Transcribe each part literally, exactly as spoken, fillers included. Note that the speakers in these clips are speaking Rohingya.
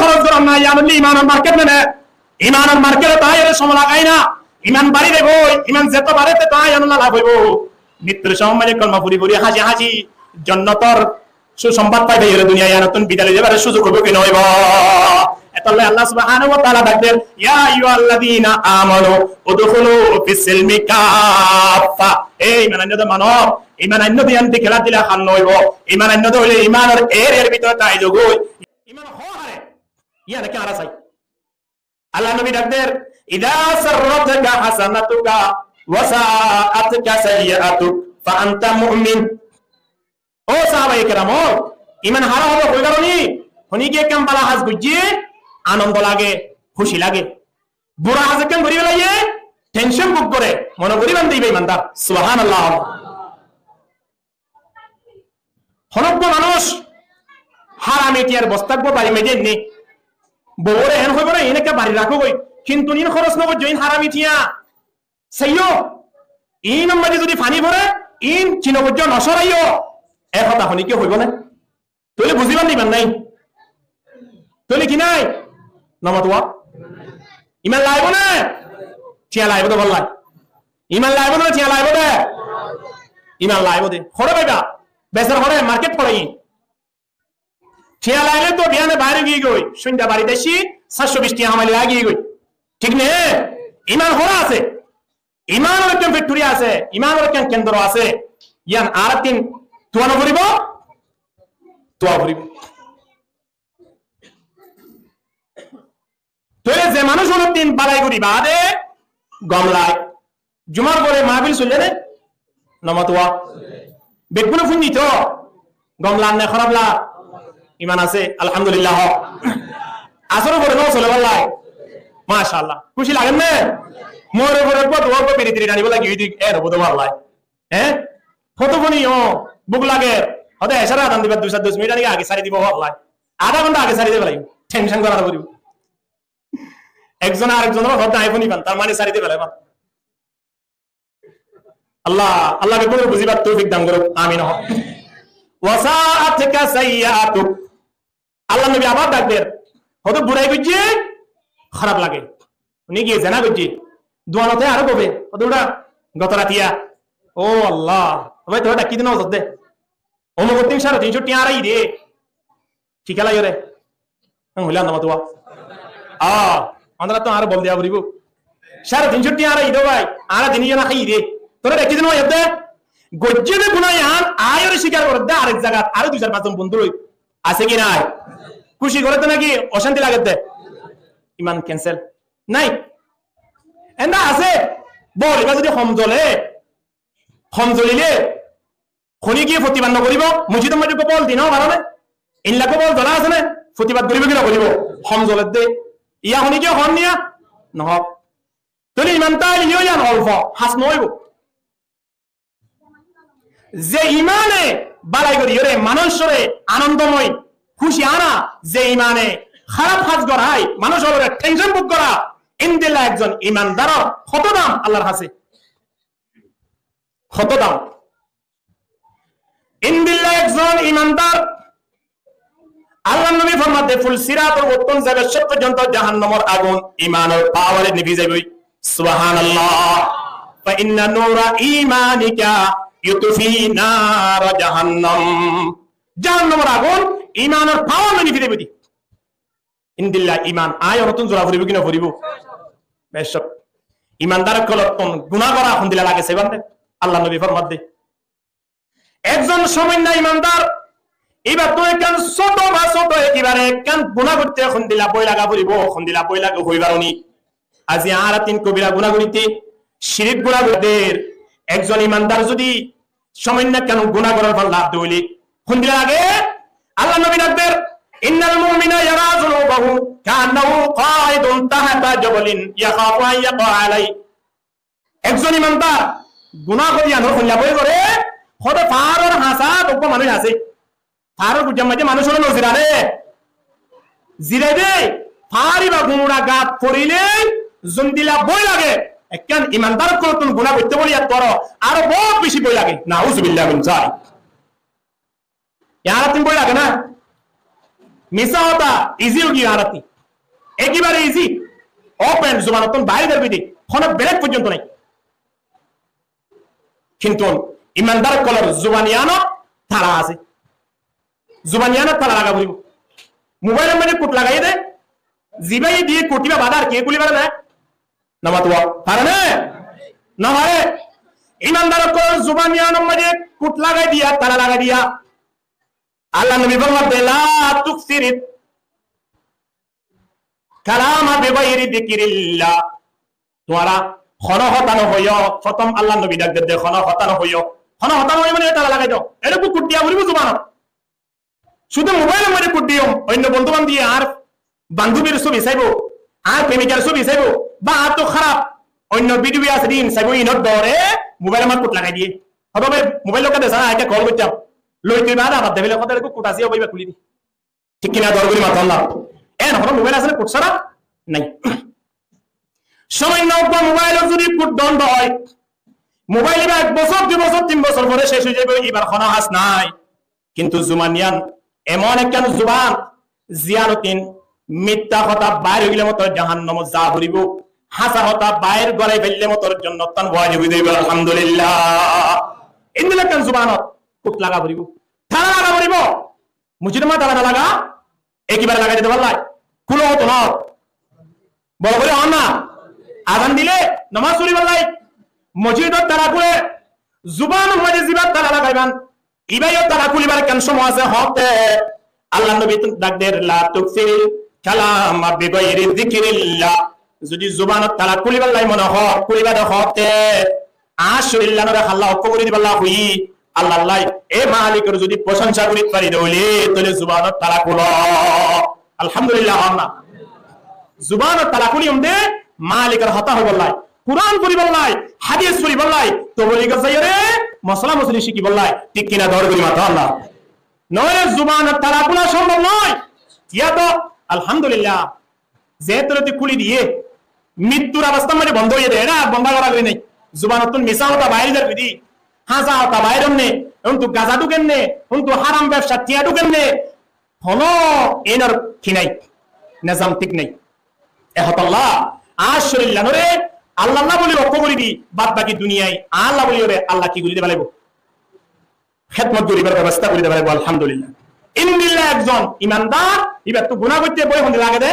Horos goron na, yián óile imanor market mane. Imanor market ot aiyóre somoi lagai na. Iman bari de goi, iman zeto bare teto aiyóre laf óibo. Mittur somoi mane kolma fori fori hasi hasi jonnotor susongbad fai fai duniyai yián ottún bidai loi zaibar suzug óibo ki no óibo? Etolla Allah subhanahu wa taala dak der, "Ya ayyuhallazina amanu udkhulu fis silmi kaffa." E iman ainno de manob, iman ainno de yián di kela dila hán no óibo. Iman ainno de óile imanor eriyar bútore tai zogoi. Iman hó hare, yián ki ara sai. Allar nobi dak der, "Iza sarratka hasanatuka wa sa'atka sayyi'atuk fa anta mu'min." Ó sahabaye keram, ó iman hara óibo hoi karon ni? Honi ki ekkán bala ham goijje, anondo lage, kúci lage. Bura ham ekkán gori felaile, tension buk gore, mone gori bande iba imandar. Subhanallah. Honó manúc harami tiyar bosta uggwá bari maze enne. Bouwore en hoibo na, iín ekka bari rakó goi. Kintu iín horos no goijjó, iín harami tiya. Saiyo, iínor maze zodi faní fore, iín ki no goijjó, no soraiyo. E hotá honikka hoibo na? Tóile buzibar ni iman nai. Tóile ki nai? No matuwa. Iman laibo na? Tiya laibo de bálla. Iman laibo de, tiya laibo de? Iman laibo de. Hore baiba, besar hore, market hore. Tiya laile to biyane baire giyé goi, sunda bari desi, sairco bic tiya hamai loi giyé goi. Thík ne? Iman hore asé. Imanor ekkán factory asé, imanor ekkán kendro asé. Yián añára tin tuwa no foribo, tuwa foribo. Tóile ze manúc ónor din balai gori baade gom lai, jumar fore mahfil soile ne? No matuwa. Beggúne fúinni to, gom lan ne hóraf lan? Iman asé, alhamdulillah. Asor fore no sole bálla? Mashallah. Kúci lager ne? Moore fore uggwá duwa uggwá biri tiri ranibo lagi ói dik, e no budo bálla. Hé? Hoto fúinni, ó, buk lager. Hoto ecár adan dibar dui sair dos minit age sari dibo bálla. Adá gonta age sari dibo bálla. Tension gora no foribo. Ekzone arekzonor hotá añí fúni fan, tar mane sari de félaiba. Allah, Allah beggúnore buzibar toufik dan gorouk. Amin. Wa sa'atka sayyi'atuk. Allar nobi abar dak der. Hoto burai goijje, hóraf lage. Hone giyé zena goijje. Duan ot aró gobe. Hoto uça goto ratiya. Ó Allah. Bái, tuáñra daki dino ozot de. Omuk ottin sáre tin cót tiya añára ide. Ki kela iyóre? Hoile anda matuwa. Ah, ondara to añára bol diya foribo. Sáre tin cót tiya añára ide bái. Añára dini yona hái ide. Tore deki dino yadde. Gojje de guna yián, aiyóre sikar gore de arek zagat. Aró dui sar fañs zon bondú loi. Asé ki nai? Kúci gore de naki ocánti lage de? Iman cancel. Nai. Enda asé. Bol iba zodi hom zole. Hom zolile. Hone giyé fotibad no goribo, mosjidor maze uggwá bol di no fare ne? Illa uggwá bol zola asé ne? Fotibad goribo ki no goribo? Hom zoler de. Iya hone giyé hon niya? No hon. Tóile iman táile yián olfo, has no óibo. Ze imane balai gori yóre, manúcore anondomoi, kúci ana, ze imane hóraf has gorai, manúcoré tension buk gora, endilla ekzon imandaror hoto dam Allar hañse? Hoto dam? Endilla ekzon imandar, Allar nobi format de, ful sirator uottún zaibar cót foijjonto jahannamor agun imanor paware nibi zaiboi. Subhanallah. Fa inna nura imanika yutfi nara jahannam. Jahannamor agun imanor paware nibi zaiboi de. Endilla iman añí onottún zora foribo ki no foribo? Beccók. Imandar ókkolottún guna gora hondilla lage saiban de. Allar nobi format de. Ekzon samanno imandar, ibattú ekkán sóto ba sóto ekebare ekkán guna goitté hondilla boi laga foribo, hondilla boi lage hoi faro ni? Aijja añára tin kobira guna goitté, cirik guna goitté. Ekzon imandar zodi samanno ekkán guna gorar fán laf dóile, hondilla lage? Allar nobi dak der, "Innal mu'mina yara zunubahu ka'annahu qa'idun tahta jabalin yakhafu an yaqa'a alayh." Ekzon imandar guna gori yián hondilla boi gore, hoó de faáror hañsat uggwá manúic asé. Faáror gujjar maze manúicoré no zirane. Zirai de, faár iba gura gat forile zondilla boi lage. Ekkán imandar ókkolottún guna goitté boli yar toro aró bout beci boi lage. Nauzubillah min zalik. Yián añárattún boi lage na? Misá hotá izi ói giyé añárattú. Ekebare izi. Open, zubanottún baári zar goi de. Honó brek foijjonto nai. Kintu imandar ókkolor zuban iyanot tala asé. Zuban iyanot tala laga foribó. Mobailor maze kut lagaiyé de, zibáye diyé kut ibá baade ar kiyé kúli fare né? No mató, fare né? No fare. Imandar ókkolor zuban iyanor maze kut lagai diya, tala lagai diya. Allar nobi formar de, "La tuksiril kalama bigairi zikrillah." Tuáñra honó hotá no hoiyó, fottom Allar nobi dhak der de, honó hotá no hoiyó. Honó hotá no hoiyó mane tala lagai do. Ere kut diya foribó zubanot. Cúde mobailor maze kut diyum, oinno bondú bandi añár bandóbir sóbi saibó, añár premikar sóbi saibó, ba añáttu háraf oinno bidiyo asé de ín saibó, ínor dore mobailor maze kut lagai diyé. Hotá bái mobail loiká de sára, añí ekka kol goittám. Loi tui baade abar de fele hotá ere kut asé, ó bái ibá kúli di. Thík ki na? Dor gorí matón na. En honó mobail asé né kut sára? Nai. Samanno uggwá mobailot zodi kut dóndo ói, mobail ibá ek bosór, dui bosór, tin bosór fore cec ói zaibó, ibar honó ham nai. Kintu zuban iyan emon ekkán zuban, ziyanottún mittá hotá bair ói gele motor jahannamot za foribó, háñsa hotá bair gorai faille motor jonnottan wajib ói zaibo, alhamdulillah. Endilla ekkán zubanot kut laga foribó, tala laga foribó. Mosjidor maze tala no laga, ekebare lagai dito fálla. Kúlo hoto no. Boro gorí hoó na. Azan dile nomaz foribolla mosjidot tala kúle, zubanor maze zibá tala lagaiban, ibáyo tala kúlibar ekkán somoi asé hoóde. Allar nobi dhak der, "La tuksiril kalama bigairi zikrillah." Zodi zubanot tala kúlibolla mone hoó, kúliba de hoóde. Añár córillanoré hálla okká gorí dibolla hoiyí, Allallahi, e malikor zodi fosonsa gorí fari de óile, tóile zubanor tala kúlo. Alhamdulillah hoó na. Zubanor tala kúliyum de, malikor hotá hoibolla, Kuran foribolla, hádis foribolla, tobligor zaiyóre mosala mosoli cíkibolla, thík ki na? Dor gorí matón na. Noóile zubanor tala kúla sombob no. Yá to, alhamdulillah. Ze tore tui kúli diyé, mittur obostár maze bondó óiye de, ere ar bondó gora gori nai. Zubanottún misá hotá bair zar goi de, háñsa hotá bair ór ne, untú gaza dhúker ne, untú háram bebsat tiañ dhúker ne, honó inor ki nai, nizam thík nai. E hotálla, añár córillanoré Allalla buli okká gorí di, bad baki duniyai Allalla buli óre, Alla ki gorí diba laibo? Hédmot goríbar bebosta gorí diba laibo, alhamdulillah. Endilla ekzon imandar, ibattú guná goitté boi hondilla lage de?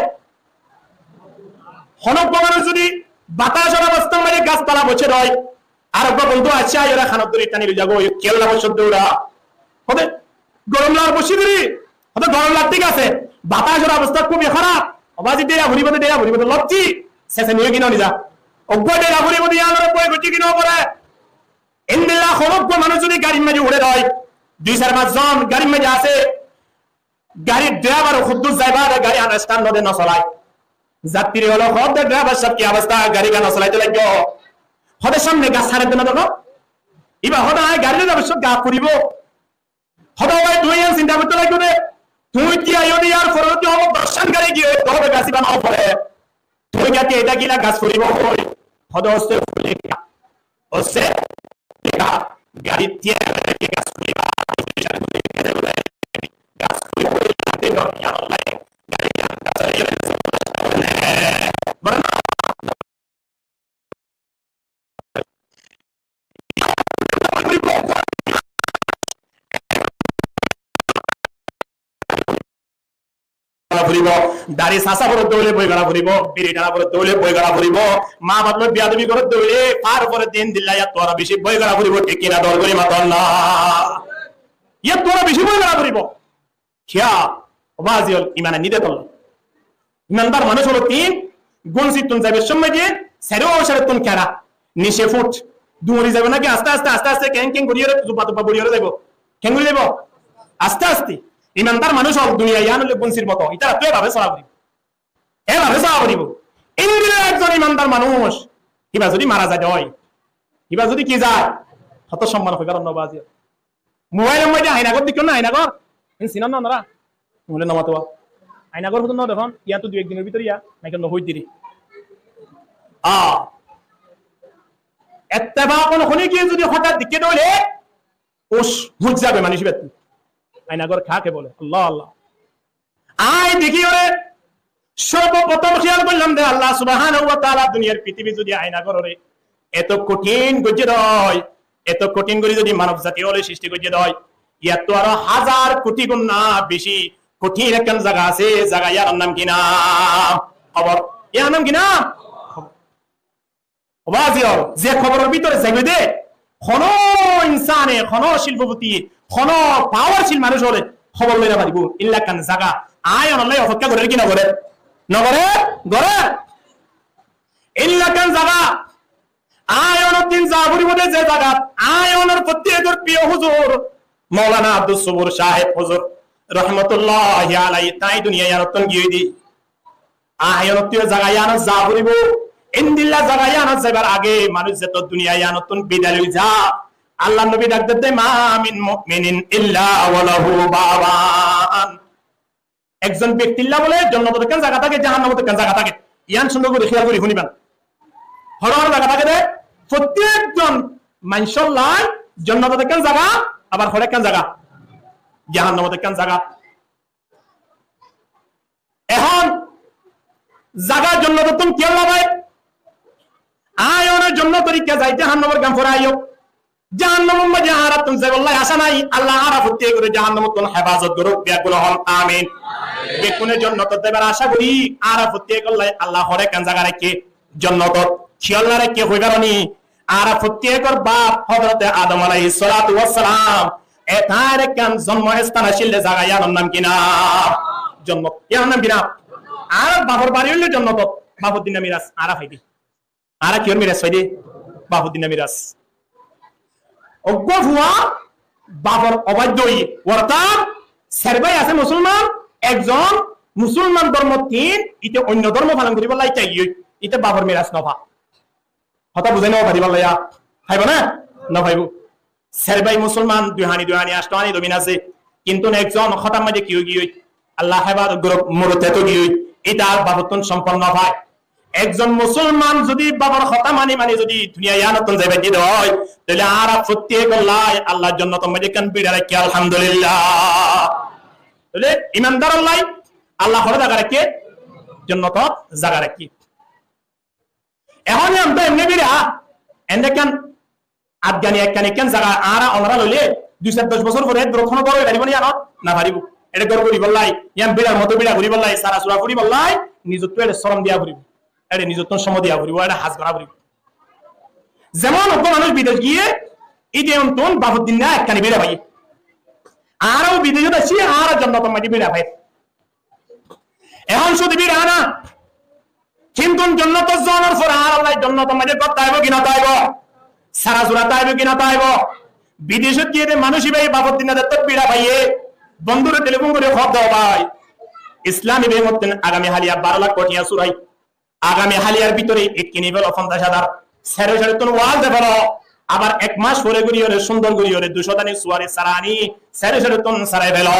Honó uggwá manúic zodi batacor obostár maze gas tola boiccé de ói, ar uggwá bondú aiccé, aiyóre hanot dóri tani loi zagói, kiyólla boiccós de óra? Hoóde, gorom lagar boiccé de ri, hoóde gorom lagar, thík asé, batacor obostá kúbi háraf, ó bazi dheya foribó de, dheya foribó de, lotthi, seseni ói ki no niza? Uggwá dheya foribó de, yíanore boi goijjé ki no goré? Endilla honó uggwá manúic zodi garir maze uçé de ói, dui sair fañs zon garir maze asé, garir draibar hoddúr zaiba de gari an start no de, no solai. Zattiri ókkole hoódde, draibar sáb, ki obostá, gari gan no solaito laiggó? Hoóde, samne gas háre de no dekó? Iba hoóde, añí gari loi zaibar cómot gas furibó. Hoóde, bái, tuñí yián sinta goittó laiggó de. Tuñí ki aiyó de, yar fore zodi hoóde doccán gari giyé, hoóde gas iba no fore. Tuñí ki ita kila gas furibó hoi? Hoóde, ósse furibó. Ósse, garit tiyar gas furibó. Gas furibó, gari gas furibó. Gora foribó, dari sasa foredde óile boi gora foribó, biri tana foredde óile boi gora foribó, ma baf loi beyadobi goredde óile, far foredde endilla, yar tuáñra beci boi gora foribó, thík ki na? Dor gorí matón na. Yar tuáñra beci boi gora foribó. Kiyá? Ó bazi ókkol, iman ainní de tolla. Imandar manúic ókkol tin, gunsittún zaibar cómot de sairó sairó tún kera, nice fut, duñri zaibo naki aste aste, aste aste, keng keng gorí ore, tubba tubba gorí ore zaibo? Keng gorí zaibo? Aste aste. Imandar manúic ókkol duniyai yián óile gunsir moto, ítarattú ebabe sola foribó. Ebabe sola foribó. Endilla ekzon imandar manúic, iba zodi mara zai de ói, iba zodi ki zai, hoto somman hoibar no bazi. Mobailor maze ainagór dekón na, ainagór? Ín sinón na onora? Noóile no mató. Ainagór hoto no dekón, yián to dui ek dinor bútore yián, naki no hoói diri. A. Ettefak hone hone giyé zodi hotát dekké de óile, us, húz zaibo manúic ibattú. Ainagór kaké bole? Allah, Allah. A, Dekíyore, sorboprotom hiyal goillám de Allah subhanahu wa taala duniyar fithibi zodi aina goróre, eto kothín goijjé de ói, eto kothín gorí zodi manob zati ókkole sristi goijjé de ói, iyattú aró házar kuthí gunna beci kothín ekkán zaga asé, zaga iyanor nam ki nam? Kobor. Iyanor nam ki nam? Ó bazi ókkol, ze koboror bútore zaibo de, hono insane, hono cilpopoti, hono pawarcil manúc ókkole kobor loi no faribó. Ílla ekkán zaga, aññí onolla ofekká gorér ki no gorér? No gorér? Gorér. Ílla ekkán zaga, aññí onor din za foribó de ze zagat, aññí onor fottí ekzon priyo huzur, Moulana Abdus Sobur sáheb huzur, rahmatulláhi alaihi, tañí duniya iyanottún giyói de. Aññí onottú zaga iyanot za foribó. Endilla zaga iyanot zaibar age manúc zeto duniya iyanottún bidai loi za, Allar nobi dhak der de, "Ma min mu'minin illa wa lahu baban." Ekzon bektilla bóle jonnotot ekkán zaga táke, jahannamot ekkán zaga táke. Iyan cúndor gorí hiyal gorí fúniban. Hoçé hoçé zaga táke de, fottíkzon maincólla jonnotot ekkán zaga, abar hoçé ekkán zaga, jahannamot ekkán zaga. Ehón zaga jonnotottún kiyólla bái? Aññí one jonnotor ikká zai, jahannamor gam foraiyó. Jahannamor maze añárattún zaibolla acá nai, Allah añára fottíkore jahannamottún hefazot gorouk, beggún hon amin. Beggúne jonnotot zaibar acá gorí, añára fottíkolla Allah hoçé ekkán zaga raikké, jonnotot. Kiyólla raikké hoi faroni? Añára fottíkor baf Hozrote Adom alaihissalatu wassalam, e tañr ekkán zonmo están accíl de, zaga iyanor nam ki nam? Jonnot. Iyanor nam ki nam? Añárar bafor bari óilde jonnotot, bafor dinna miras añára faidé. Añára kiyór miras faidé? Bafor dinna miras. Uggwá fua bafor obaiddo óiye, ortát ser bái asé musolman, ekzon musolman dormor tin, ite oinno dormo falon goríbolla ite aiyói, ite bafor miras no fa. Hotá buzái no faribálla ya? Faibo na? No faibo. Ser bái musolman dui hani dui hani ancto hani zobin asé, kintu ekzon hotar maze ki ói giyói? Allah hefazot gorouk, murtad ói giyói, ite ar bafottún sompod no fai. Ekzon musolman zodi bafor hotá mani mani zodi duniya iyanottún zaibar de ói, tóile añára fottíkolla Allah jonnotor maze ekkán biça raikké, alhamdulillah. Tóile imandarolla Allah hoçé zaga raikké? Jonnotot zaga raikké. Ehón iyan to emne biça, ende ekkán Afgani ekkán ekkán zaga añára onora loile, dui sair doc bosór fore ek dor hono gor ói faribó ni iyanot? No faribó. Ete gor goríbolla, iyan biçar moto biça goríbolla, sara sura goríbolla, nizottú ete sorom diya foribó. Ete nizottú somo diya foribó, ete haz gora foribó. Zemon uggwá manúc bidec giyé, ite ontún bafor dinna ekkán biça faiyé. Añára ó bidecot así, añára jonnotor maze biça faiyé. Ehón cúdu biça na, kintu jonnotot zonor fore añárallá jonnotor maze gor táibo ki no táibo? Sara sura táibo ki no táibo? Bidecot giyé de manúc ibá bafor dinna de to biça faiyé. Bondure telefon gorí hoó de, bái, Islami bankottún agami háliya baró lak tiya surai. Agami háliyar bútore it kini felo fonzaic házar. Sero serottún wal de felo. Abar ek mac fore gorí ore, cúndor gorí ore, ducó dani suwari sara ani, sero serottún sarai felo.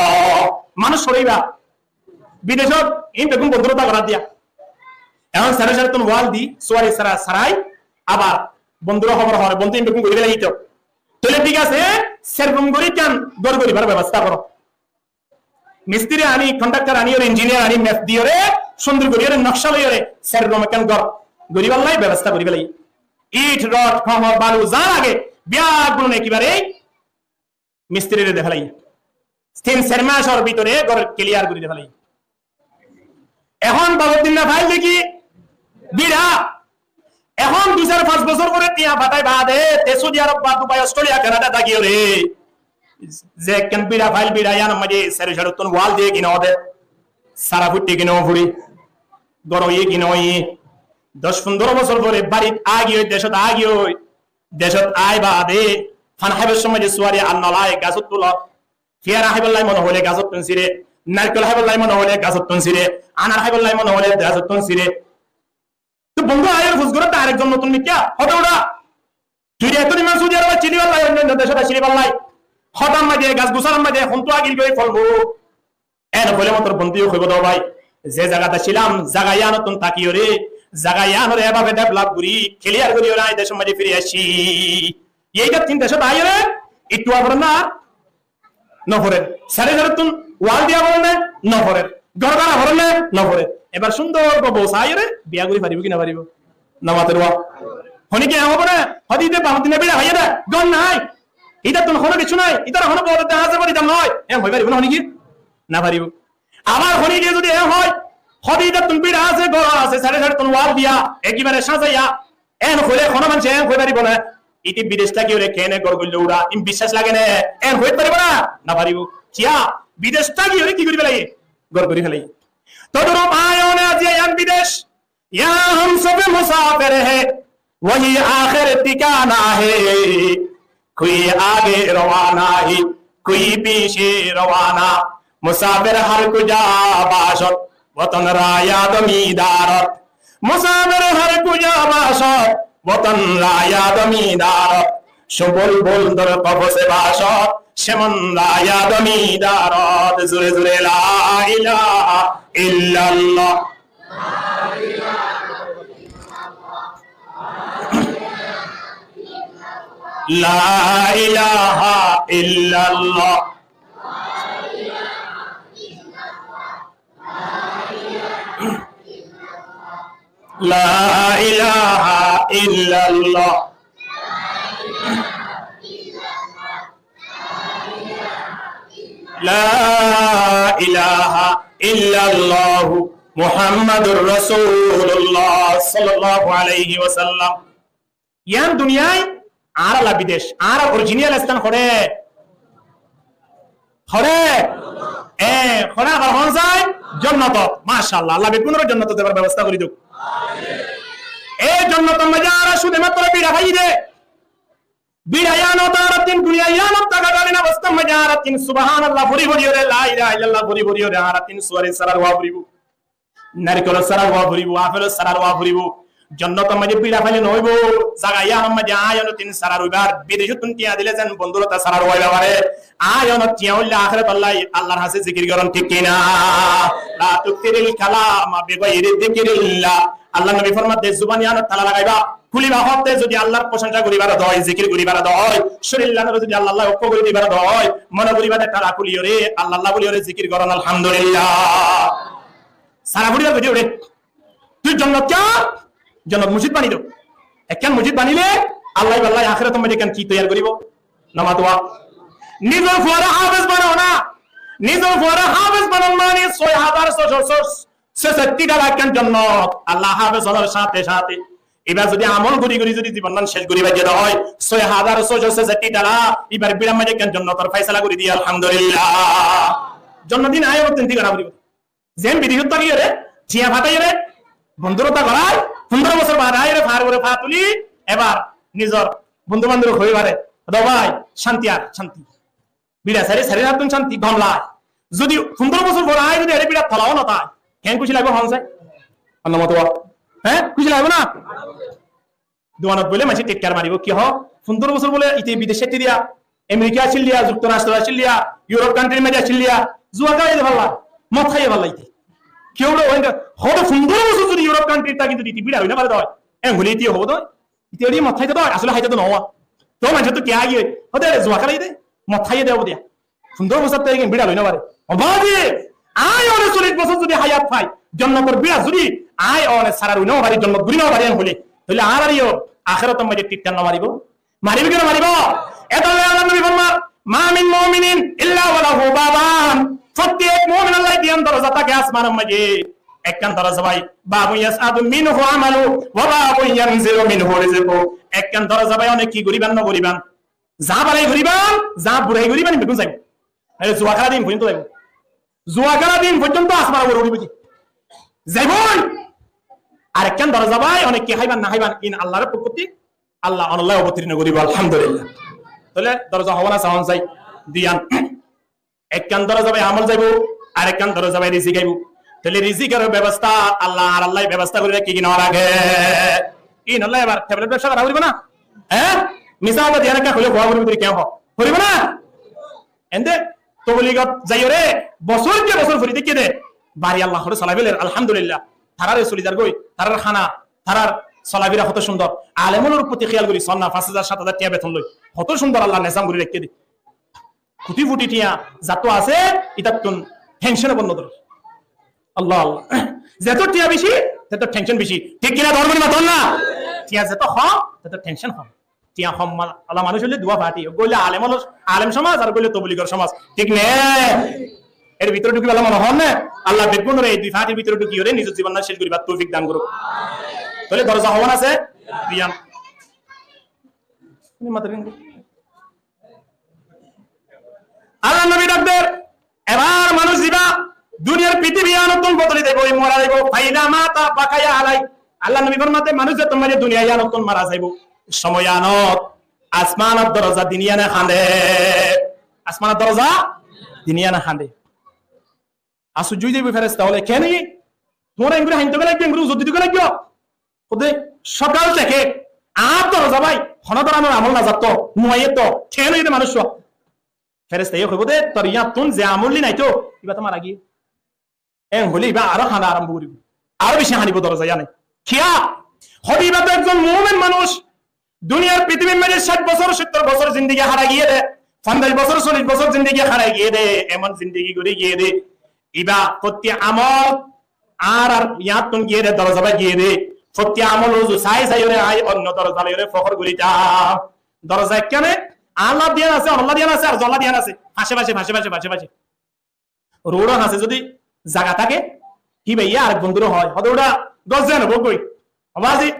Manúc fore ibá bidecot in beggún bondure ta gorat diya. Ehón sero serottún wal di, suwari sara sarai, abar bondure hóbor hoó, bondu in beggún gorí felaiyí to. Tóile thík asé, ser rum gorí ekkán gor goríbar bebosta goró. Mistiri ani, kontraktor ani, ore injiniyar ani, mef di ore, cúndor gorí ore, nokca loi ore, ser rum ekkán gor goríbolla bebosta gorí felaiyí. It, rod, hoñr, balu, za lage, beggún ekebare mistiriré de felaiyí. Tin sair macor bútore gor kiliyar gorí de felaiyí. Ehón bafor dinna fail de ki? Biça. Ehón dui sair fañs bosór fore tiya fatái bade, te Saudi Arab ba Dubai, Australia, Canada táki ore, ze ekkán biça fail, biça iyanor maze sero serottún wal diye ki no de, sara fuitte ki no furi, gor óiye ki no óiye, doc fundoro bosór fore barit a giyói, decot a giyói, decot ai bade, fan háibar somoi de suwari ar no lai, gasot tulot, fiyara háibolla mone hoile gasottún sire, narikol háibolla mone hoile gasottún sire, anar háibolla mone hoile gasottún sire. To bondu aiyóre fus goré, direct jonnottún mikká, hoto uça. Tui eto diman Saudi Arab accíli ballai, oinno oinno decot accíli ballai. Hotar maze, gas gusar maze, hontú agil goi folbo. En hoile motor bondu hoibo de bái, ze zagat accílam, zaga iyanottún táki ore, zaga iyanore ebabe develop gorí, clear gorí ore, ai decor maze firi aiccí. Ei tin decot aiyóre, ittu abar na, no forer. Sere serottún wal diya forer na? No forer. Gór bára forer né? Noforer. Ebar cúndor bou saiyóre biya gorí faribó ki nofaribó? Nomator wá. Honé ki eén hoibó né? Hode íte baf dine bíça faiyé dé, gór nái. Ítattún honó kessú nái. Ítar honó bou de asé, bari ítar nái. Eén hoi faribó né honé ki? Nofaribó. Abar honé ki zodi eén hoi, hode ítattún bíça asé, gór asé, saidhe saidhettún wall diya, ekebare sáñzaiya, eén hoilé honó maincé eén hoi faribó né, íte bidec tákiyóre keéne gór goillé uçá, ín biccác lage né, eén hoi faribó né? Nofaribó. Kiyá? Bidec tákiyóre ki gorí félaiye? Gór gorí félaiye. Todrup aññí one aziya yián bidec, یہاں ہم سب مسافر ہیں، وہی آخر ٹھکانہ ہے۔ کوئی آگے روانہ ہے، کوئی پیچھے روانہ۔ مسافر ہر کجا باشد، وطن را یاد می‌دارد۔ مسافر ہر کجا باشد، وطن را یاد می‌دارد۔ چو بلبل در قفس باشد، چمن را یاد می‌دارد۔ زوره زوره لا اله الا الله۔ لا اله الا الله۔ لا اله الا الله۔ لا اله الا الله محمد رسول الله صلى الله عليه وسلم. Yián duniyai, añára la bidec, añára orijinal están hoçé? Hoçé? E, hoçé abar hon sai? Jonnotot. Macállah, Allah beggúnoré jonnotot zebar bebosta gorí douk. E jonnotor maze añára cúde matro bíça faiyí de. Bíça yiánot añára tin, duniya yiánot tákakalin obostár maze añára tin subhánallah fori foriyóre, la ilaha illallah fori foriyóre, añára tin suwari sára ruwa foribó. Narikolor sára ruwa foribó, afelor sára ruwa foribó. Jonnotor maze bíça faile noóibo, zaga yiánor maze aññí one tin sára ruibar, bidecóttun tiañ dile zen bondúr ota sára ruwaiba fare. Aññí one tiañ óile ahérator lai Allar hañsé zikir goron, thík ki na? لا تكثروا الكلام بغير ذكر الله. Allar nobi formadde, zuban yiánor tala lagaiba, kúliba hoótte zodi Allar prosonsa goríbar de ói, zikir goríbar de ói, córir yiánore zodi Allar lai okká gorí dibar de ói, mone goríba de tala kúliyóre, Allar lai bóliyóre zikir goron, alhamdulillah. Sára foribar goijjé uçé. Tui jonnot kiyá? Jonnot mosjid bani do. Ekkán mosjid banile Allah íbar lai ahérator maze ekkán ki toiyar goríbo? Nomaz dua. Nizor fuare háfez banao na. Nizor fuare háfez banan mani sói házar sóico sói, sói saittí dala ekkán jonnot. Allah háfez ónar sáñte sáñte iba zodi amol gorí gorí zodi zibonnán cec gorí faijje de ói, sói házar sóico sói saittí dala ibar bíçar maze ekkán jonnotor faisala gorí diye, alhamdulillah. Jonnot ín aññí one tin thík gora foribo. Zeén bidecót tákiyóre, tiañ fataiyóre, bondúr ota gorai, fundóro bosór baade aiyóre, faár uore faa tuli, ebar nizor bondú bandób hoi fare, "Dó bái, cánti ar, cánti." Bíça sari, sari rattún cánti, gom lai. Zodi fundóro bosór fore aññí zodi ere bíçar tola ó no tai, keén kúci laibo, hon sai? Anna moto, hé? Kúci laibo na? Duanot boile maincé tikkar maribo, ki hoó? Fundóro bosór bóle íte bidec sáitte diya, Amerika accíl diya, Zuktorastro accíl diya, Europe countryr maze accíl diya, zuwa kélai de falla, mot háiye falla íte. Kiyólla hoó de, fundóro bosór zodi Europe countryt táki zodi íte bíça hoi no fare de, en hoile íte hoó de, íte eri mot háito de, asóle háito de no. To maincóttu kiyá giyé, hoó de zuwa kélai de, mot háiye de hoó de. Fundóro bosór táki bíça loi no fare. Ó bái, aññí one sollic bosór zodi háyat fai, jonnotor bíça zodi aññí one sára rui no fari, jonnot gorí no fari, en hoile, tóile añárar yó ahérator maze tikkar no maribo? Maribo ki no maribo? Etolla Allar nobi formar, "ما من مؤمن إلا وله بابان." Fottek mumin olla diyan doroza táke asmanor maze. Ekkán doroza bái, "باب يصعد منه عمله وباب ينزل منه رزقه." Ekkán doroza bái one ki goriban no goriban? Za bálai goriban, za burai goriban, ín beggún zaibo. Añára zuwa kéla din foijjonto zaibo. Zuwa kéla din foijjonto asmanor uore uçibo de. Zaiboi. Ar ekkán doroza bái, one ki háiban no háiban, ín Allar fokkottí, Allah onolla obotirno goribo, alhamdulillah. Tóile doroza hoibo na sahon sai? Duiyan. Ekkán doroza bái amol zaibo, ar ekkán doroza bái rizik aibo. Tóile rizikor bebosta Allah añárallai bebosta gori rakí ki no rakí? Ínolla ebar tablet bebsa gora foribo na? Hé? Misal diyan ekka hoile hoó foribo, tui kiyá hoó? Foribo na? Ende tobligot zaiyóre bosór ki bosór fori dekí de, bari Allah hore solai feler, alhamdulillah. Tarare soli zargoi, tarar hána, tarar solafira hoto cúndor. Alemulumor foti kéyal gori, sonna fañs házar, sát házar tiañ beton loi, hoto cúndor Allah nezam gori rakí de. Kuti futi tiañ zattu asé, ítattún tension bon no dór. Allah, Allah. Zeto thiañ beci, teto tension beci. Thík ki na, dóro dóri matón na? Thiañ zeto hom, teto tension hom. Thiañ hom ma-, ala manúc óile duwa fati. Uggwá óile alem olo-, alem somaj, ar uggwá óile tobligor somaj. Thík ne? Er bútore dhukibolla mone hoó na? Allah beggúnore ei dui fatir bútore dhukiyóre nizor zibon nan céc goribar toufik dan gorouk. Tóile doroza hoón asé? Duiyan. Allar nobi dhak der, ebar manúc ziba duniyar pithibi yíanottún bodoli zaibo, mora zaibo, faida mata bakaya alai. Allar nobi formade, manúc zettún maze duniya yíanottún mara zaibo, somoi yíanot asmanor doroza din yíane hande. Asmanor doroza din yíane hande. Asujjoi zaibo feresta óle, kene? Tuáñra engori hainto gela, engori uzur dito gela. Hóde, sokal teke añár doroza bai hono dóronor amol no zaito, no aito, kene de manúc? Ferestaye hoibo de, tor yíanottún ze amol nai to, iba to mara giyé. En hoile iba aró hana arambo goribo, aró beci hanibo doroza yíane. Kiya? Hóde iba to ekzon mumin manúc, duniyar pithibir maze cáit bosór, sóttor bosór zindigi hárai giyé de, fonzaic bosór, sollic bosór zindigi hárai giyé de, emon zindigi gori giyé de. Iba fottí amol añár ar yíanottún giyé de, doroza bai giyé de. Fottí amol uzu sai sai óre añí onno doroza loi óre fokor goritam. Doroza ekkán, añálla diyan asé, onolla diyan asé, ar zolla diyan asé. Fase fase, fase fase, fase fase. Roódor hañse zodi zaga táke, híba yá arek bondure hoó, hóde uça gór ze no bóggoi. Ó bazi,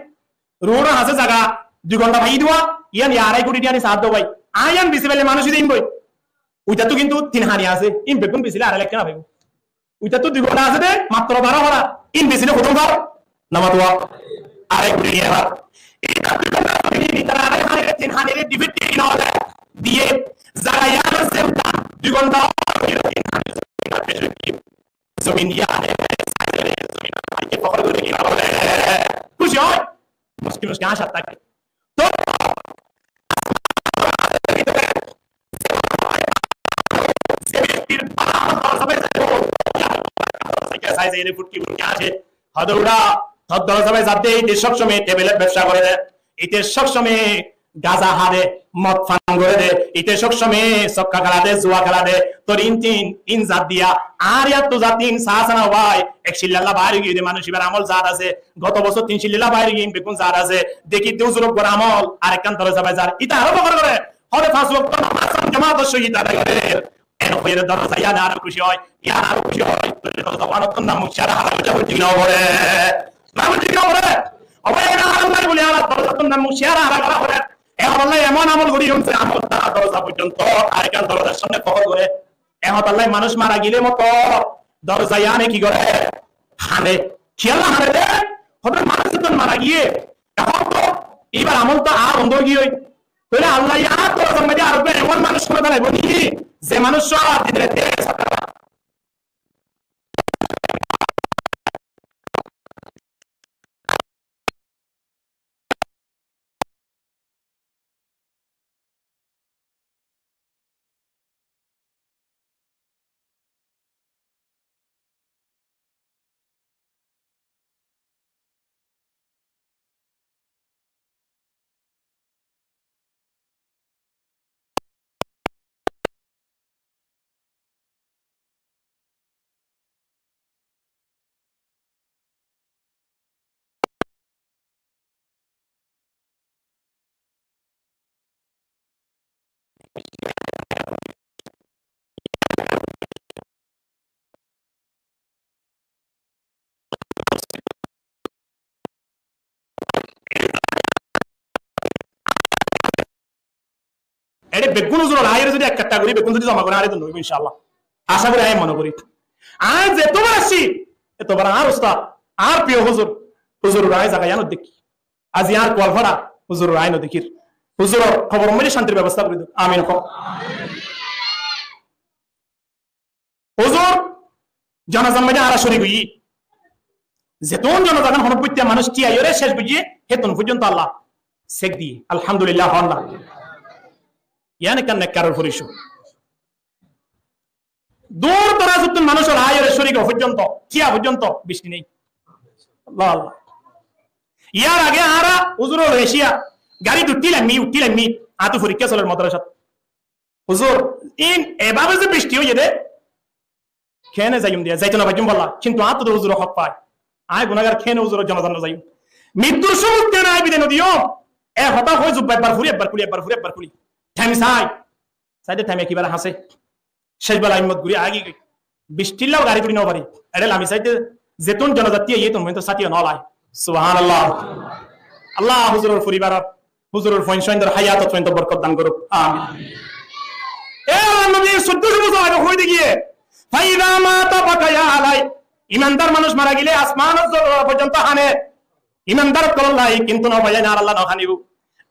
roódor hañse zaga dui gonta faiyí de, yían yá arai koti tiya ni saá de bái. Añí yían besi faile manúic de inboi. Uitattú kintu tin hani asé, in beggún besile arai lekká no faibo. Uitattú dui gonta asé de, matro baró fora, in besile hoddúr far? Namatuwa. Arek duniya ba. Ita dui gonta zobin, ita arek hanire, tin hanire divide diye no óile, diye, zaga yían asé, dui gonta zomin yían, zomin fokor gori ki no óile, kúci ói, muski muski añcár táke. To Sai sai ene futki futki asé. Hóde uça, tor doroza bai zar de, ite sob somoi tebelor bebsa gore de, ite sob somoi gaza há de, mod fan gore de, ite sob somoi sokka kela de, zua kela de, tor in tin, in zar diya, ar yar to zar tin, sa sa na bái, ek cillalla bair ói giyé de manúic, ibar amol zar asé, goto bosór tin cillalla bair ói giyé, in beggún zar asé, deki de uzur uggwar amol, arekkán doroza bai zar, ite aró fokor gore. Hóde fañs wokto nomaz jomator sóhit adai gorer. En hoiyóre doroza yían aró kúci ói, yían aró kúci ói. Tóile doroza yíanottún nam muciya hára goijjé, hoitó ki no fore? Nam muciya ki no fore? Ó bái, en aram nai buli añára dorozattún nam muciya hára gora fore. E hotálla emon amol gorí yum ze amol dara doroza foijjonto arekkán dorozar samne fokor gore. E hotálla manúic mara gile moto doroza yíane ki gore? Hane. Kiyólla hane de? Hóde manúic zettún mara giyé, ehón to ibar amol to ar bondo ói giyói. Tóile Allah ye ar doroza maze ar uggwá emon manúic hono dán aibo ni, ze manúic sóra din rati Ere beggún uzuror aiyóre zodi ek katta gorí, beggún zodi zoma gorí, añáre dun óibo, inshaAllah. Acá gorí, añí mone gorí. Añí zetobar así, etobar añár ustad, añár priyo huzur, huzuror añí zaga yíanot dekí. Azi añár Kualfara huzuror añí no dekír. Huzuror koboror maze cántir bebosta gorí duk. Amin hoó. Huzur, jonazar maze añára córik óiyi. Zetún jonazar gán honó boitta manúic thíyaiyóre céc goijjé, hétun foijjonto Allah sek diyé. Alhamdulillah, hoó na. Yián ekkán nekkaror forisód. Dur dorazottún manúic aiyóre córik óo foijjonto, thíya foijjonto bicní nái. Allah, Allah. Yar age añára huzur ol eciya, garit uththílaim, uththílaim, añáttu forikká soler modorasat. Huzur, in ebabe ze bicní óiye de, Kene zaiyum de, zaito no faijjum balla. Kintu añáttu to huzure hók fai. Añí gunagar, kene huzuror jonazat no zaiyum. Mittur somot kene añí bidai no diyum. E hotá hoi zubba ebbar furi, ebbar kuli, ebbar furi, ebbar kuli. Thaim sai. Saide thaim ekebare hañse. Cec bela himmot gori agi goi. Bic tilla gari tuli no fari. Ere lami saide zetun jonazat tiya iye tun hointo satiya no lai. Subhanallah. Allah huzuror foribaror, huzuror foin soindor hayatot fointo borkot dan goruk. Amin. E Allah nobi soddoco bosor age hoi de giye, "Faida mata baka ya alai." Imandar manúc mara gile asmanor zor foijjonto hane. Imandar ókkol lla, kintu no bái, añárar lla no hanibo.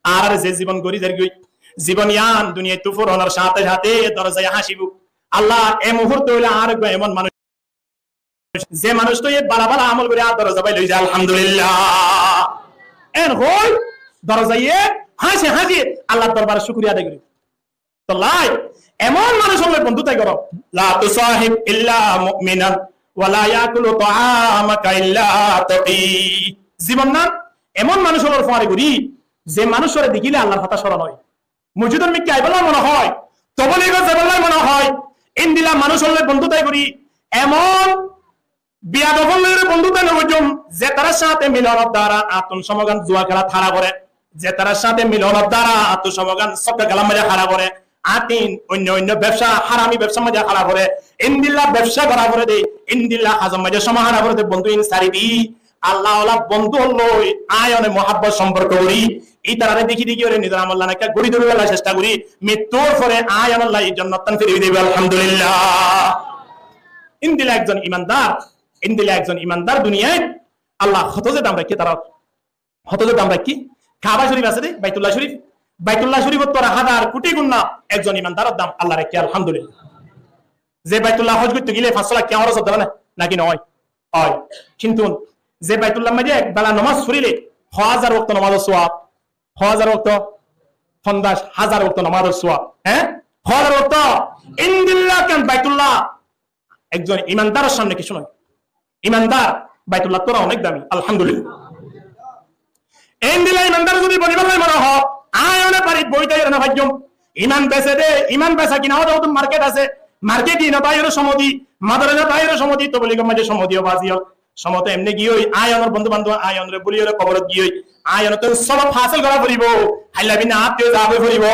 Añárar ze zibon gori zargoi, zibon yián duniyaittú furonor sáte sáte dorozaye háñsibo. Allah, e muhurte óile añár uggwá emon manúc, ze manúc to e bála bála amol gori añár doroza bái loi za, alhamdulillah. En hoi dorozaye háñsi háñsi Allar dorbare cúkuriya adai gori. Tollai, emon manúcor loi bondútai goró. La tusahib illa mu'minan, wa la yakulu ta'amaka illa taqi. Zibon nan emon manúcor loi fuari gorí, ze manúcor dekíle Allar hotá soron ói. Mosjidor mikká aibálla mone hoó, tobligor zaibálla mone hoó, endilla manúcor loi bondútai gorí, emon biyadof ókkol loi bondúta no goijjum, ze tarár sáñte milonor duara añáttun cómogán zua kélat hára goré, ze tarár sáñte milonor duara añáttun cómogán sokka kélar maze hára goré, añáttin oinno oinno bebsa, harami bebsar maze hára goré, endilla bebsa gora goré de, endilla hajor maze cómo hára goré de, bondú in sári di, Allah wala bondú ókkol loi añí one muhabbot somporko gorí, itarare dekí dekí ore nizor amol namot ekká gorí dóribolla cesta gorí, mittur fore añí one lla jonnot tán firi dibo, alhamdulillah. Endilla ekzon imandar, endilla ekzon imandar duniyait Allah hoto ze dam raikké tarar, hoto ze dam raikké. Kaaba Shorif asé de, Baitullah Shorif, Baitullah Shorif ottu ar házar kuthi gunna ekzon imandaror dam Allah raikké, alhamdulillah. Ze Baitullah hoj goitto gile fañs cót lakkiya hóros ódde na, naki no ói? Ói. Kintu ze Baitullar maze ek bela nomaz forile ho házar wokto nomazor suwab, ho házar wokto, fonzac házar wokto nomazor suwab, há? Ho házar wokto. Endilla ekkán Baitullah ekzon imandaror samne kessú no. Imandar Baitullar ttú onek dami, alhamdulillah. Endilla imandar zodi bonibolla mone hoó, añí one barit boitá no faijjum. Iman bese de, iman besa kina óde, óde market asé, market ino taiyore somodi, madrasa taiyore somodi, tobligor maze somodi, o bazi ol. Somote emne giyói, añí onor bondú bandob, añí onore buliyore koborot giyói, añí onottú sóbob hásil gora foribo, háilla binna añáttu zagói foribo,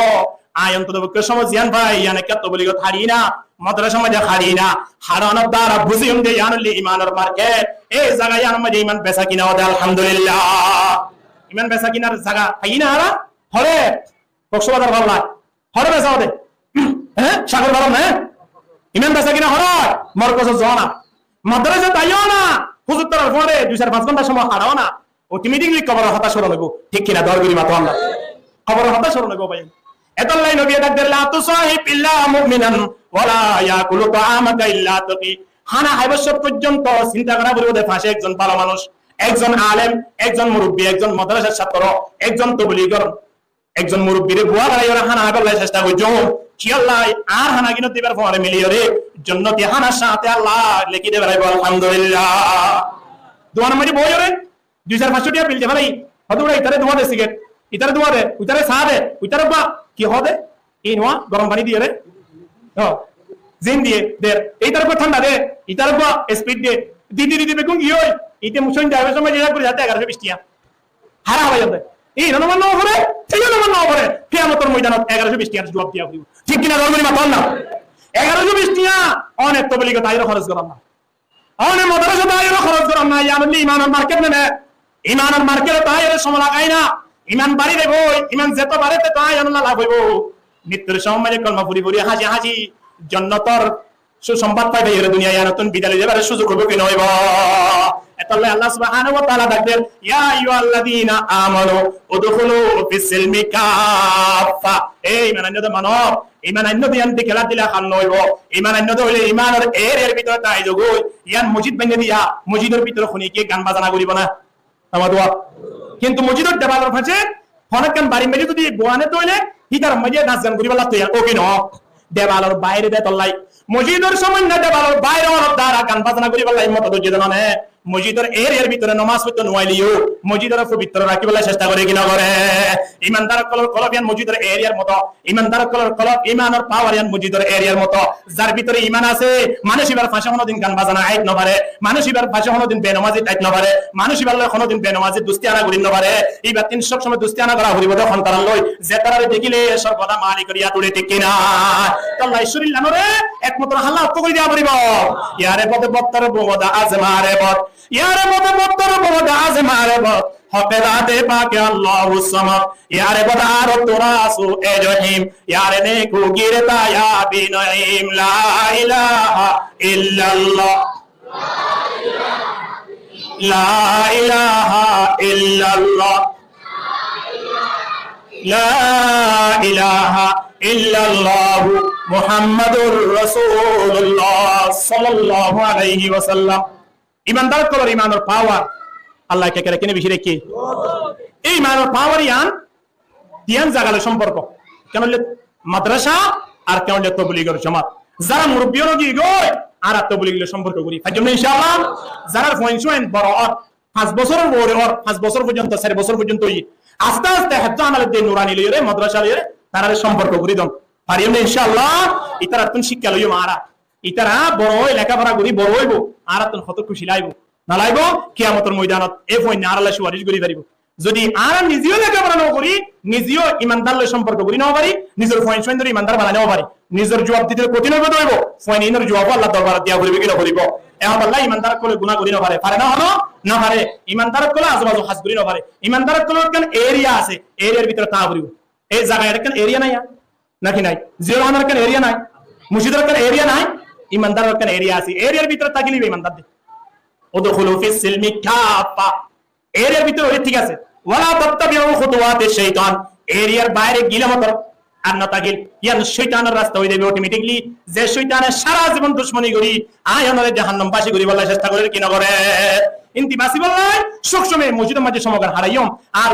añí onto tobukka somod ziyán fai, yián ekká tobligor haçi na, madrasar maze haçi na, haçonor duara buziyum de yián óile imanor market, e zaga yiánor maze iman besa kina óde, alhamdulillah. Iman besa kinar zaga fai na añára, hore, Koksbazar falla. Hore besa óde. Há? Sagor Farom na? Iman besa kina hore. Morkosot zoó na. Madrasat aiyó na. Huzur tarar fore dui sair fañs gonta somoi haçó na. Automatically koboror hotá soron óibo. Thík kina? Dor gori mato Allah. Koboror hotá soron óibo bái. Etolla nobiye dak der, "La tusahib illa mu'minan, wa la yakulu ta'amaka illa taqi." Hána háibar cómot foijjonto sinta gora foribo de fañse ekzon bála manúc, ekzon alem, ekzon murubbi, ekzon madrasar cátro, ekzon tobligor ekzon murubbire bua garaiyore hána háibolla cesta goijjum. Kiyólla? Añár hána gín dibar fore miliyore jonnoti hánar sáñte Allah leki de beraibo, alhamdulillah. Duanor maze boiyore dui sair fañs cót tiya bil de félai, hoto gura itare dua de sigaret, itare dua de, uitare sá de, uitare ba ki hoó de, inua gorom faní diyore, ó, zin diye der, itare ba thánda de, itare ba Sprite de, dite dite beggún giyói, ite mucón jaibar somoi je gori zate egarocó bic tiya. Hára hábai zade. Ei, no nomaz no fore, ei nomaz no fore. Kiyamotor moidanot egarocó bic tiyar juab diya foribo. Thík kina? Dor gori mato Allah. Egarocó bic tiya, one tobligot aiyore hóros goron na. One madrasat aiyore hóros goron na. Yián óile imanor market ne ne. Imanor marketot aiyore somoi lagai na. Iman bari de goi, iman zeto bare teto aiyore laf óibo. Mittur somoi maze kolma fori fori háñsi háñsi jonnotor Susongbad fai fai ere duniya yíanottún bidai loi zaibar suzug óibo ki no óibo? Etolla Allah subhanahu wa taala dak der, "Ya ayyuhalladhina amanu udkhulu fis silmi kaffa." E iman ainno de manob, iman ainno de yián de kela dila ham no óibo. Iman ainno de óile imanor eriyar bútore tái zogói. Yián mosjid bainne diya, mosjidor bútore hone ki gan bazana goribo na? Ama dua. Kintu mosjidor debalor fañse honó ekkán barir maze zodi boane toile, hítar maze nas gan goribolla toiyar, ó ki no? Debalor baire de tollai. Mosjidor samanne debalor baire onor dara gan bazana goribolla himmat dóijje de nane. Mosjidor eriyar bútore nomás foitto no aileyó, mosjidore fobitro rakíbolla cesta gore ki no gore? Imandar ókkolor kolb yián mosjidor eriyar moto. Imandar ókkolor kolb, imanor pawar yián mosjidor eriyar moto. Zar bútore iman asé, manúic íbar fañsé honódin gan bazana aít no fare, manúic íbar fañsé honódin benomazi táit no fare, manúic íbar loi honódin benomazi dustiana gorí no fare. Íbattún sób somoi dustiana gora foribo de hontarar loi, ze tarare dekíle sorbodá malikor yad uçe, thík ki na? Tolla Issorillanore ekmotro Alla otto gorí diya foribo. Yare bode bottor bumode azmare bot. Yare bode bottor bumode azmare bot. Hoke zate pake Allahu samad. Yare bode aro tura su e johim. Yare neku gireta ya binoim. La ilaha illallah. La ilaha illallah. La ilaha illallah. Muhammadur Rasulullah sallallahu alaihi wasallam. Imandar ókkolor imanor pawar. Allah ke kere kene beci raikké. Ei imanor pawar yián diyan zaga loi somporko. Ekkán óile madrasa, ar ekkán óile tobligor jomat. Zara murubbi ókkol giyói, añára toblig loi somporko gorí. Faijjum né inshaAllah? Zarar fuain suain boro ór, fañs bosóror uore ór, fañs bosór foijjonto, sair bosór foijjonto óiye. Aste aste hétto añára de nurani loiyóre, madrasa loiyóre, tarare somporko gorí don. Fariyum né inshaAllah? Ítarattún cíkka loiyum añára. Ítara boro ói lekafora gorí boro óibo, añárattún hoto kúci laibo. No laibo, kiyamotor moidanot e fuainna añáralla suwaric gorí faribo. Zodi añára nize yó lekafora no gorí, nize yó imandar loi somporko gorí no fari, nizor fuain suaindore imandar banai no fari, nizor juab dite kothin óibo de óibo, fuain inor juab Allar dorbarot diya foribo ki no foribo? E hotálla imandar ókkole guná gorí no fare, fare na hono? No fare. Imandar ókkole azubazu ham gorí no fare. Imandar ókkolor ekkán eriya asé, eriyar bútore táka foribo. Ei zaga ekkán eriya nai, naki nai? Ziyór hanor ekkán eriya nai? Mosjidor ekkán eriya nai? Imandar ekkán eriya asé, eriyar bútore tákile íba imandar de. Udkhulu fis silmi kaffa. Eriyar bútore óile thík asé. Wala tattabiu khutuwati shaitan. Eriyar baire gile motor ar no tákil. Yián cóitanor rasta ói zaibo automatically. Ze cóitane sára zibon ducmoni gorí, añí onore jahannam basi goríbolla cesta gorer ki no gorer? Íntu basibolla sób somoi mosjidor maze somoi gán haraiyum. Ar